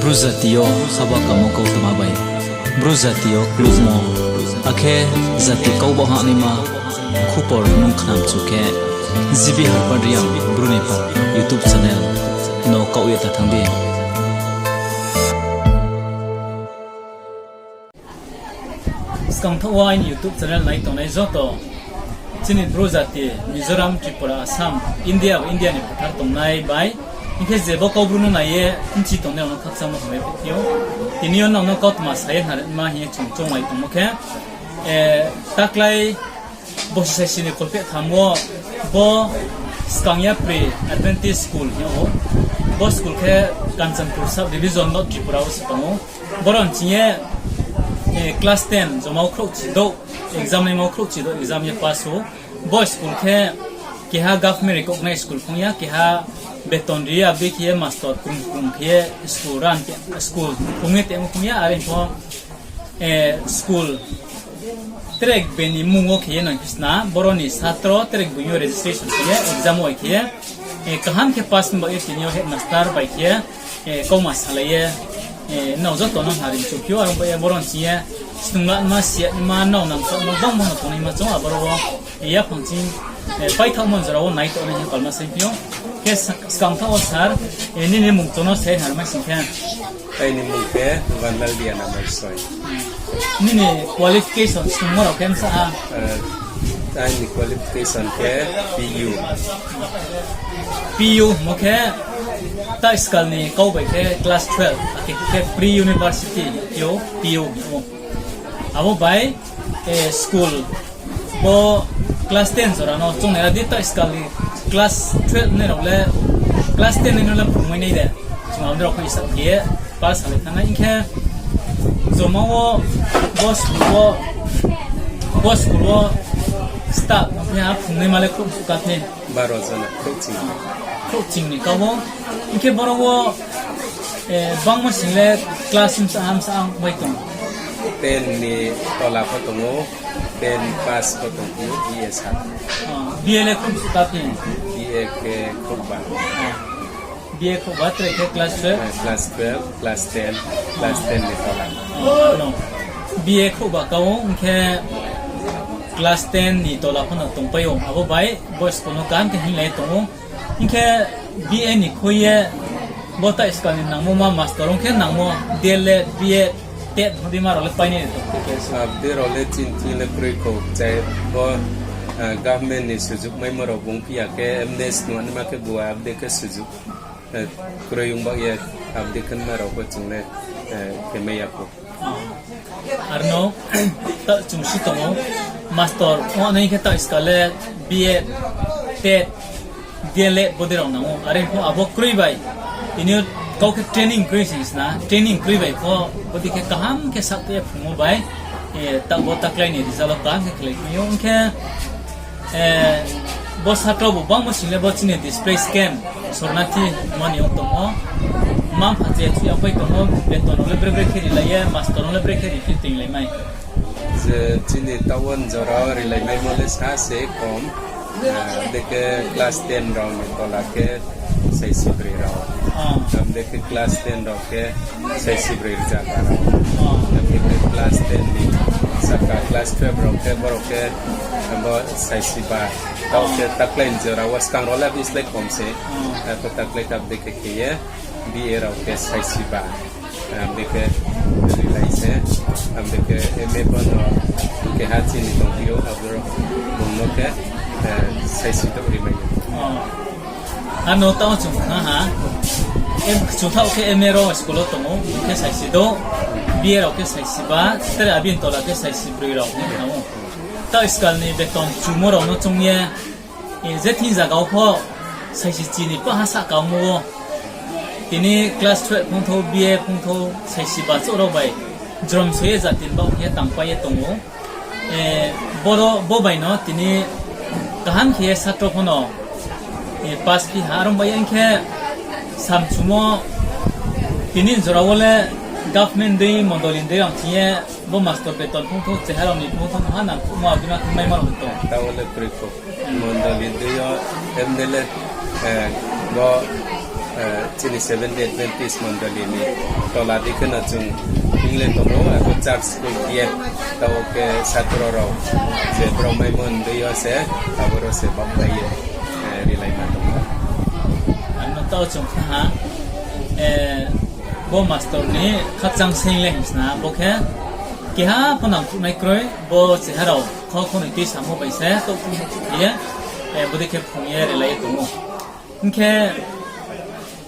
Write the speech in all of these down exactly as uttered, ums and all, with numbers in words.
Bru jati yo haba kamo kautma bai, Bru jati yo klukmo, akhe jati kau baoh hahnaima khupor nung khnamchu khe, G B Harpad Reang Bru ni pha YouTube channel no kaoh ye ta thanng di. Skang thaoh wo aini YouTube channel nai tongnai joto chini Bru jati, Mizoram, Tripura, Assam, India ba India ni phathar tongnai bai, hing khe je bo Kaubru no nai ye bchi tongnai rao no khakchangmo hambai phi ou. Tini yo nrao no kautma sa ye khnarima hing ye chung chounglai tongmo khe, taklái bosi saisi ni kholpheh tham wo bo Skangya Pre Adventist School hing ou. Bo school khe Kanchanpur Sub Division, North Tripura wo se tong ou. Boro ni ching ye class ten joma wo khrouhchi douh, exam naimo khrouhchi douh exam ye pass ou. Bo school khe keha government recognized school phung ya, keha beton ri ya, abo dei khe ye master krung krung khe ye school run khe, school phung ye tongmo phung ya, are pho school tre bini mmung wo khe ye nang khe sna, boro ni satro tre bini yo registration khe ye exam wo khe ye, kaham khe pass ni baoh ye tini yo headmaster bai khe ye kauma salai ye, nrao joto no khnari mchu phi ou, are ong baoh ye boro ni ching ye snung la nma, si ya nma, nrao nang tongma bangma no tongnaima chung, aboro wo yaphang ching paithaohmo jora wo nai tongnai hing ye palma saingphi ou. Khe skang thaoh wo sir, nini mmung chung no se khnari mai sing khe. Aini mmung khe Vanlaldia Namaisoi. Nini qualification snungmo rao khe bsa ha? Aini qualification khe P U. P U hingmo khe taoh skal ni kau bai khe class twelve, akhe khe pre university, P U, P U hingmo. Abo bai school bo class ten jora no chung nai ra di, taoh skal ni class twelve nai rao le, class ten nai no le phrungmai nai de. Chung abo rao pho isap khe ye pass salai thanng nai hing khe, joma wo bo school wo, bo school wo staff ong khe ha phrungnaima le khrouh suh ka phi. Baro jona khrouhching. Khrouhching ni kau wo. Hing khe boro wo bangma sing le class bsa ha bsa ang bai tong? Ten ni tola pho tong ou, ten pass pho tong phi ou, B A sa. B A le khrouh suh ka phi? B A khe khrouhba. B A khrouhba, tre khe class twelve? Class twelve, class ten, class ten ni tola. B A khrouhba kau ong khe class ten ni tola pho no tongpai ou. Abo bai bo school no kaham khe hinglai tong ou. Hing khe B A ni khui ye bo taoh skal ni nangmo ma master ong khe nangmo D L Ed, B Ed, tet hodi ma rao le painai tong khe. Abo dei rao le chini thing le kroi kho, chai bo government ni sujuk maimo rao bung phi ya khe, M D S nung anima khe bua abo dei khe sujuk kroi ong baoh ye, abo dei khe nma rao pho chung le khe mai ya kho. Arno, taoh chung si tong ou, master ong nai khe taoh skal le B Ed, tet, D L Ed bodei rao nang ou. Are pho abo kroi bai, tini yo kau khe training kroi sing sna, training kroi bai pho, bodei khe kaham khe saoh khe phrungmo bai, taoh bo taklái ni result wo kaham khe khlai phi ou. Ong khe, bo satro bu bangmo sing le bo chini displaced camp, sornathi mani ong tong ou. Mma-mpha je chu yagpai tong ou, beton rao le bre bre khe rilai ye, master rao le bre khe ri phi toinglai mai. Je chini town jora wo rilai maimo le sa se kom, abo dei khe class ten rao ni tola khe saisi broi rao. Abo dei khe class ten rao khe saisi broi rzaha rao. Abo dei khe class ten ni sahka class twelve rao khe, brao khe abo saisi ba. Taoh khe taklái ni jora wo skang rao le abo slái kom se. Arpho taklái khe abo dei khe khe ye B A rao khe saisi ba. Abo dei khe rilai se, abo dei khe M A pho no keha chini tongphi ou, abo bung no khe saisi douh ri mai ou. Ano taoh chung khna ha, chung thaoh khe M A rao school wo tong ou, bung khe saisi douh, B A rao khe saisi ba, tre abini tola khe saisi broi rao hing khna ou. Taoh skal ni beton chumo rao no choung ye, je thing zaga wo pho saisi chi ni paha sahka ongmo wo. Tini class twelve phung thou, B A phung thou, saisi ba chouh rao bai jromsoi ye jati ni baoh khe ye tangpai ye tong ou. Boro bo bai no tini kaham khe ye satro pho no pass phi ha, are ong bai ye hing khe samchumo tini jora wo le government dei, mondoli dei rao ching ye bo master beton phung thou, cheha rao ni phung thou, ha nangkhouhmo abima khe maima rao tong. Taoh le kroi kho. Mondoli dei yo M D L A, bo Chini Seventh Day Adventist mondoli ni tola dei kheno chung hingle tong ou, abo church school khe ye, taoh khe satro rao je brao maimo hingdei yo se, aboro se baohkhlai ye, rilaima tong ou. Ano taoh chung kha ha, bo mastor ni khakchang seing le hing sna, bo khe keha pho nangkhruhnai kroi, bo cheha rao kho khonoi tuisamo bai se taoh khe ye, bodei khe phrung ye rilai ye tong ou. Hing khe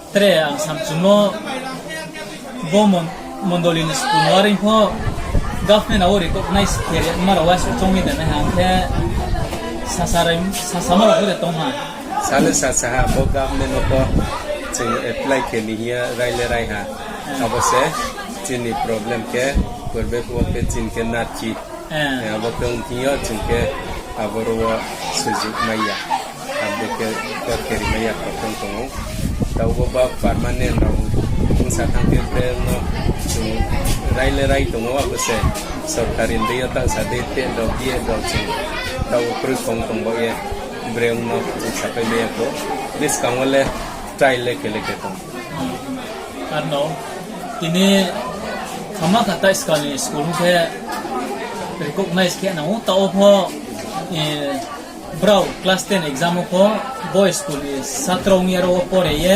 tre ang samchumo, bo mon-, mondoli ni school no are pho government abo recognize khe ma rao uaisuh choung ye de nai ha khe sasa rai, sasamo rao pho de tong ha. Sale sasa ha, bo government no pho chung apply khe ni hing ye rai le rai ha. Abo se chini problem khe, purbe phuh wo khe chini khe nachi. Abo khe ong thing yo chung khe aboro wo sujuh mai ya. Abo khe kor khe rimai ya kho tong tong ou. Taoh bo ba permanent rao ongsa thanng khe breng no chung rai le rai tong ou, abo se sorkari ni dei yo taoh sa dei tet rao, B Ed rao chung taoh kroi khong tong baoh ye breng no chung sapai mai ya kho. Buskang wo le try le khe le khe tong. Arno, tini khama kha tai skal ni school ong khe recognize khe nang ou, taoh wo pho, brao class ten exam wo pho bo school ni satro ong ye aro wo pore ye,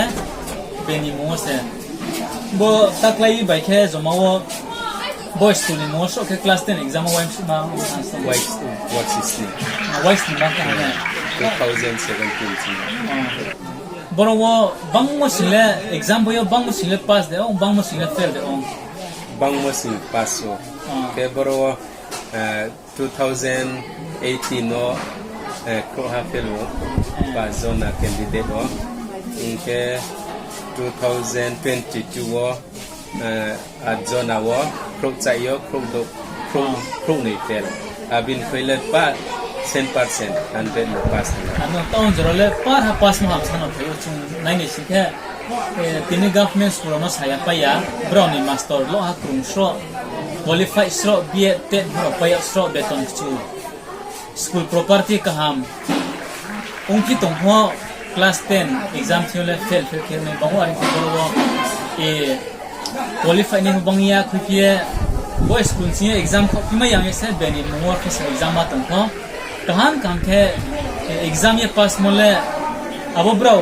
beni mmung wo se. Bo taklái bai khe joma wo bo school ni mmung wo sroh khe class ten exam wo uaisnima, uaisnima khe ha ne. Boro wo bangmo sing le exam bai yo bangmo sing le pass de ong, bangmo sing le fail de ong. Bangmo sing pass ou. Khe boro wo two thousand eighteen wo khrouhha fail ou, pass jona candidate wo. Hing khe two thousand twenty two wo, art jona wo khrouhchai yo, khrouh, khrouhnoi fail. Abini khui le pa cent percent, hundred no pass nai. Ano town jora le par ha pass no hamsa no phai ou chung nai ni sing khe, tini government school rao no saya pai ya, brao ni mastor loh ha krung sroh, qualified sroh, B Ed, tet rao pai yag sroh, beton kchu. School property kaham ongphi tong pho, class ten exam thing yo le fail, fail khe nai bang ou, are khe boro wo qualify nai pho bang ya khuiphi ye, bo school sing ye exam khaohphi mai yang ye se beni mmung wo khe se exam ma tong pho. Kaham kaham khe exam ye pass mo le, abo brao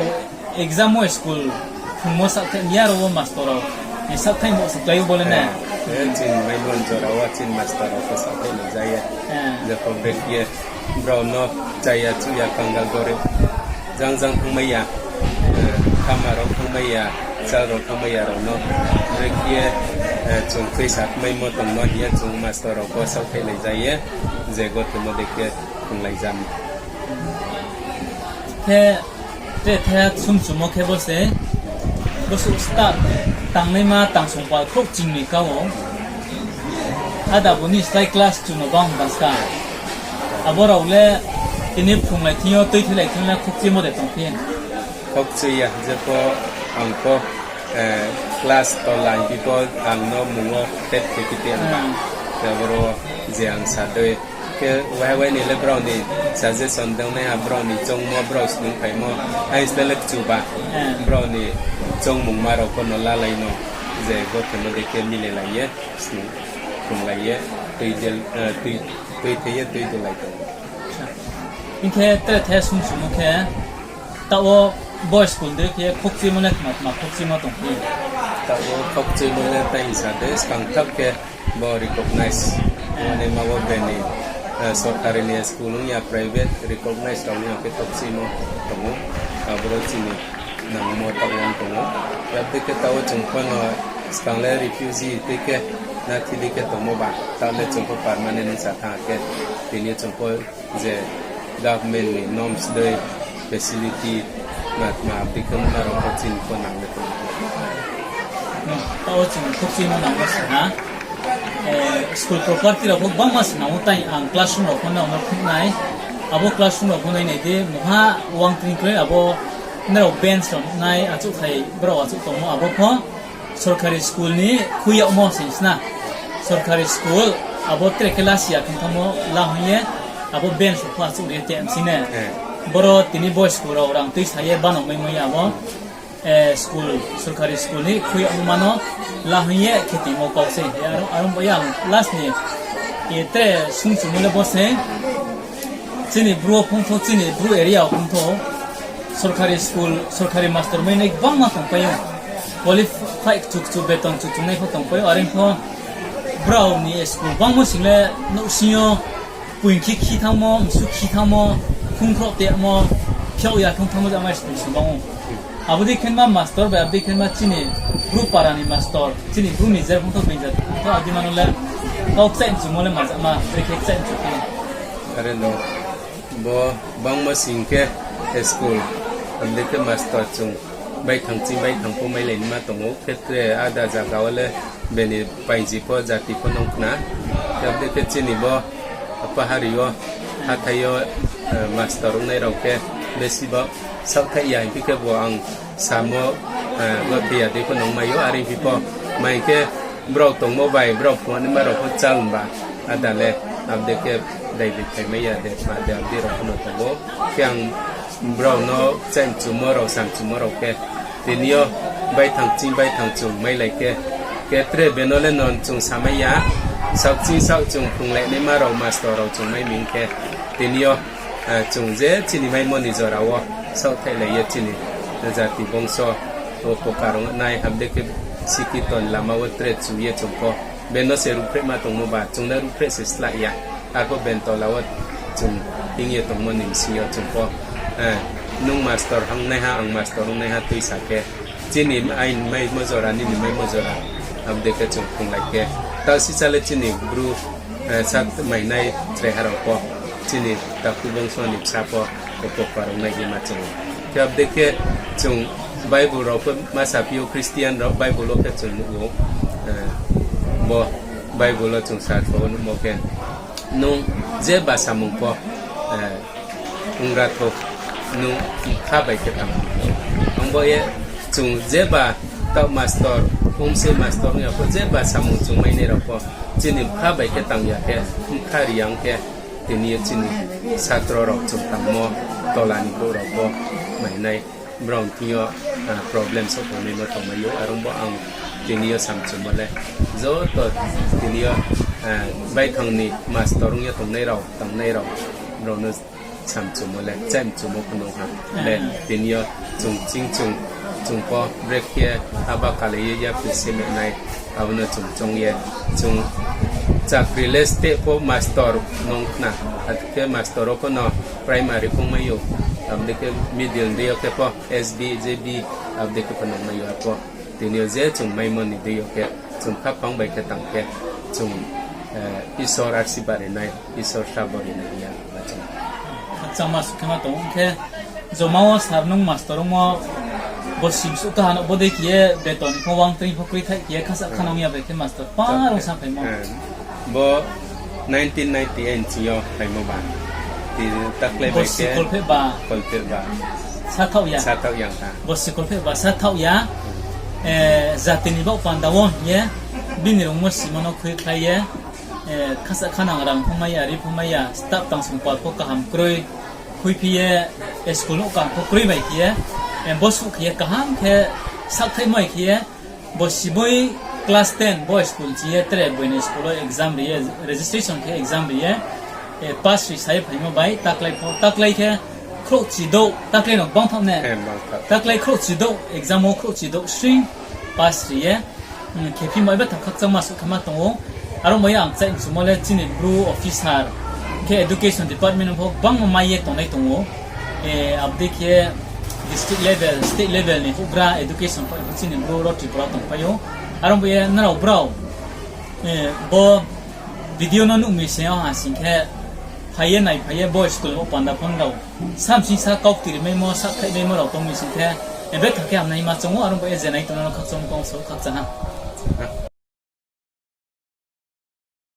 exam wo school phrungmo saohthaih ya ro wo mastor rao ni saohthaihmo se klái ou bo le ne. Chini maimo jora wo chini mastor rao pho saohthaih ni ja ye. Jepho brekhe ye brao no chaya chuh ya kangal gorib jang jang thanngmai ya, khama rao thanngmai ya, chal rao thanngmai ya rao no brekhe ye chung tuisa maimo tongmo hing ye chung mastor rao pho saohthaihlai ja ye, je gothemo dei khe phrunglaija mi. Khe tre the sumchumo khe bo se, bosuh staff tangnaima tangsongpal khrouhching ni kau ou. Ada bo ni slái class chung no bang bangska. Abo rao le tini phrunglai thing yo, tuithelai thing yo le khokchimo de tongphi? Khokchi ya, jepho ang pho class tola hingphi pho ang no mmung wo tep khe phi tei ang ba. Khe aboro je ang sa dei khe wai wai ni le brao ni suggestion dongnaiha, brao ni choungmo, brao snung phaimo, aini slái le kchu ba. Brao ni choungmungma rao pho no lalai no, je gothemo dei khe milelai ye snung phrunglai ye, tui thei ye tui delai tong ou. Hing khe tre the sumchumo khe, taoh wo bo school dei khe khokchimo le tma tma khokchimo tongphi? Taoh wo khokchimo le tai hing sa dei, skang thaoh khe bo recognize naima wo beni, sorkari ni school ong ya, private recognize rao ong ya khe khokchimo tong ou. Aboro chini nangmo taoh wo tong ou. Yag dei khe taoh wo chung pho no skang le refugee dei khe, nathi dei khe tongmo ba, taoh le chung pho permanent ongsa thanng khe, tini chung pho je government ni norms dei facility ma tma abo dei khe ongma rao pho chini pho nang le tong ou. Taoh wo chung khokchimo nang wo se ha. School property rao pho gbangma se nang ou, tai ang classroom rao pho no phnuh nai. Abo classroom rao pho nai nai di, mungha wang tring kroi, abo nrao bench rao nai, achouhthai brao achouh tongmo, abo pho sorkari school ni khui yagmo se sna. Sorkari school, abo tre khe lasi ya khe thanngmo la hing ye, abo bench rao pho achouh ri ye te msi ne. Boro tini bo school rao rang tuisa ye bano maimo ya abo. school, sorkari school ni khui yagmo no la hing ye khe tongmo kau se. Aro, aro bai ang last ni, e, tre sungchumo le bo se. Chini Bru wo phung tho, chini Bru area wo phung tho, sorkari school, sorkari master mainai gbangma tongpai ou. Qualify kchu kchu beton kchu kchu nai pho tongpai ou. Are pho brao ni school bangmo sing le nouhsing yo poing khe khi thanngmo, msu khi thanngmo, khungkhroh temo, phiao ya khung thanngmo jama school sing bang ou. Abo dei khe ma master bai, abo dei khe ma chini Bru para ni master, chini Bru ni je phung tho being ja tho, abo dei ma no le kau kchaih mchumo le ma jama, brekhe kchaih mchu khe. Are no, bo bangmo sing khe school, abo dei khe master chung baithang ching baithang pho mailai naima tong ou, khe tre ada zaga wo le bini paiji pho jati pho nung khna. Khe abo dei khe chini bo pahari yo, hathái yo, master ongnai rao khe besi bo saohthaih ya hing phi khe bo ang samo, bo thoi ya dei pho nung mai ou, are phi pho mai khe brao tongmo bai brao phungnaima rao pho chal ba, ada le abo dei khe dai bi thaimai ya de, ma de, abo dei rao pho no tong ou. Khe ang brao no kchaih mchumo rao, samchumo rao khe, tini yo baithang ching baithang chung mailai khe, khe tre beno le non chung samai ya, saoh ching saoh chung phunglai naima rao, master rao chung mai mi khe, tini yo, chung je chini maimo ni jora wo saohthaihlai ye chini jati bongso wo poka rung nai, abo dei khe siki ton lama wo tre chu ye chung pho beno se ruhphreh ma tongmo ba, chung le ruhphreh se slah ya. Arpho bento la wo chung hing ye tongmo ni bsing yo chung pho, nung master hangnaiha, ang master ongnaiha tuisa khe, chini aini maimo jora, nini maimo jora, abo dei khe chung phunglai khe, taoh sisa le chini Bru, sat mainai chraiha rao pho, chini takhu bongso ni bsa pho, poka rung nai hima chung. Khe abo dei khe chung Bible rao pho ma saphi ou, Christian rao Bible wo khe chung nuh ou, bo Bible wo chung sa pho nuhmo khe, nung jeba samung pho ongra thou, nung bkha bai khe tang. Ang bo ye chung jeba taoh master, ong se master ong ya pho, jeba samung chung mainai rao pho, chini bkha bai khe tang ya khe, bkha ri ya ong khe, tini yo chini satro rao chung tangmo, tola ni brouh rao pho mainai, brao thing yo problem souhphai mai no tongmai ou. Are ong bo ang tini yo samchumo le, joto tini yo baithang ni master ong ye tongnai rao, tangnai rao, brao no samchumo le, kchaih mchumo pho nung ha. Le tini yo chung ching chung, chung pho brekhe aba kalai ye yapri se menai, abo no chung choung ye, chung chakri le steh pho master nung khna, akhe master wo pho no primary phungmai ou, abo dei khe middle dei yo khe pho S B, J B, abo dei khe pho nungmai ou. Arpho tini yo je chung maimo ni dei yo khe, chung khaphang bai khe tang khe, chung Isor arsiba rinai, Isor srabo rinai ya, ba chung. Khakchangma suh khe ma tong khe, joma wo sir nung master ongmo, bo simsuh kaha no bodei khe ye beton pho wang tring pho kroi thaih khe ye khasa khanang ya bai khe master pa rung sa phaimo. Bo nineteen ninety-eight ching yo phaimo ba. Ti taklai bo bai khe sikolpheh ba. Kolpheh ba. Sathaoh ya. Sathaoh ya ta. Bo sikolpheh ba sathaoh ya. Jati ni baoh panda wo hing ye, bini rungmo simo no khuikhlai ye, khasa khanang rang phungmai ya, ri phungmai ya, staff tang sungpal pho kaham kroi, khuiphi ye, school nouh kaham pho kroi bai khe ye, bo suh khe ye kaham khe, sakthaih mai khe ye, bo siboi class ten bo school chi ye tre boini school wo exam ri ye, registration khe exam ri ye, pass ri sa ye phaimo bai taklai pho, taklai khe khrouhchi douh, taklai no gbang thaoh ne? Taklai khrouhchi douh, exam wo khrouhchi douh sring pass ri ye, khephi mai betha khakchangma suh khe ma tong ou. Aro bai ang kchaih mchumo le chini Bru officer khe education department wo pho gbangma mai ye tongnai tong ou. Abo dei khe district level, state level ni houhgra education pho chini Bru rao Tripura tongpai ou. Aro bai ye nrao brao bo video no nuh mi se ong ha sing khe, phai ye naiphai ye bo school wo panda phone rao, samsing sa kaukti rimaimo, sakthaihmaimo rao tong mi sing khe, betha khe hamnaima choung ou, aro bai ye je nai tongnai no khakchangma kau sa khakchang ha.